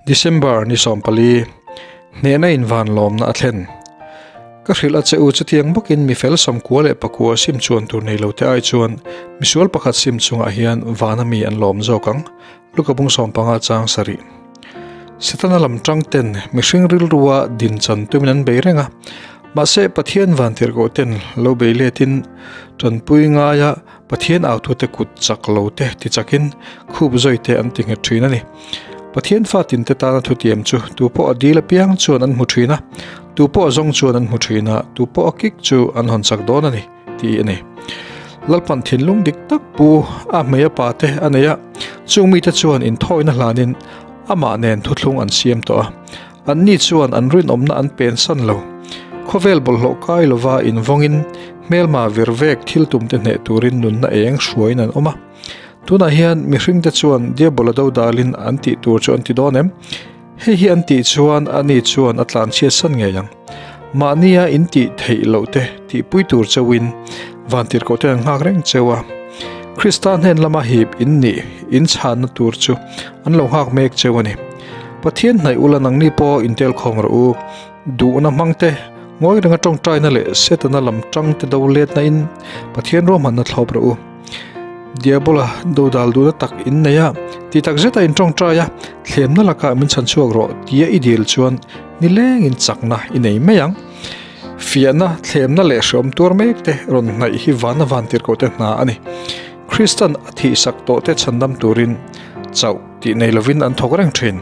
December ni 14, hnehna in van lawmna a thlen. Ka hrilh a che u chutiang bawkin mi fel 94 leh pakua sim chuan tur nei lo te ai chuan misual pakhat sim chungah hian vana mi an lawm zawk ang. Luka bung 15 chang sarih. Setana lam tang ten mihring rilrua din chan tumin an bei reng a, mahse Pathian vantirhkoh ten lo bei letin tanpui ngaia Pathian autute kut chak lo te ti chakin khup zawi te an ti nghet thin a ni. Pathian fa tinte tana thutiam chu tu pawh a dil apiang chuan an hmu thin a, tu pawh a zawng chuan an hmu thin a, tu pawh a kik chu an hawn chak dawn a ni tih a ni. Lalpan thinlung dik tak pu a hmei a pa te a nei a, chung mite chuan inthawina hlanin amah nen thuthlung an siam tawh a. Anni chuan an rinawmna an pensan lo. Khawvel bawlhhlawh kai lova invawngin hmelma vir vek thil tumte hneh turin nunna eng hruaiin an awm a. Tunah hian mihringte chuan Diabola dodalin an tih tur chu an ti dawn em? Hei hi an tih chuan ani chuan a tlanchhiatsan ngei ang. Mahnia in tih theih loh te tihpui tur chauhin vantirhkoh te an nghak reng cheu a. Krista hnen lama hip in nih in chhanna tur chu an lo nghak mek cheu a ni. Pathian hnaih ula nangni pawh intel khawm rawh u. Duhna hmang te, ngawi renga tawngtaina leh Setana lam tang te do letna in Pathian ruahmanna thlawp rawh u. Diabola dodal duhna tak in nei a, ti tak zeta in tawngtai a, thlemna lakah min chhan chhuak rawh tia i dil chuan nilengin chakna i nei mai ang. Fiahna, thlemna leh hreawm tuar mek te rawn hnaih hi vana vantirhkoh te hna a ni. Kristan a thihsak tawh te chhandam turin chauh tih nei lovin an thawk reng thin.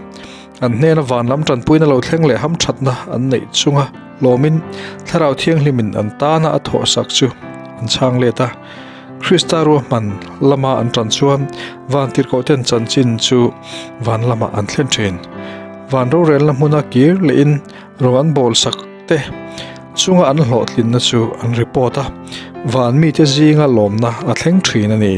An hnena van lam tanpuina lo thleng leh hamthatna an neih chunga lawmin Thlarau Thianghlimin an tana a thawhsak chu an chhang let a. Krista ruahman lama an tan chuan van tirhkohten chanchin chu van lamah an thlen thin. Van rorelna hmuna kir lehin rawng an bawlsak te chunga an hlawhtlinna chu an report a, van mite zinga lawmna a thleng thin a ni.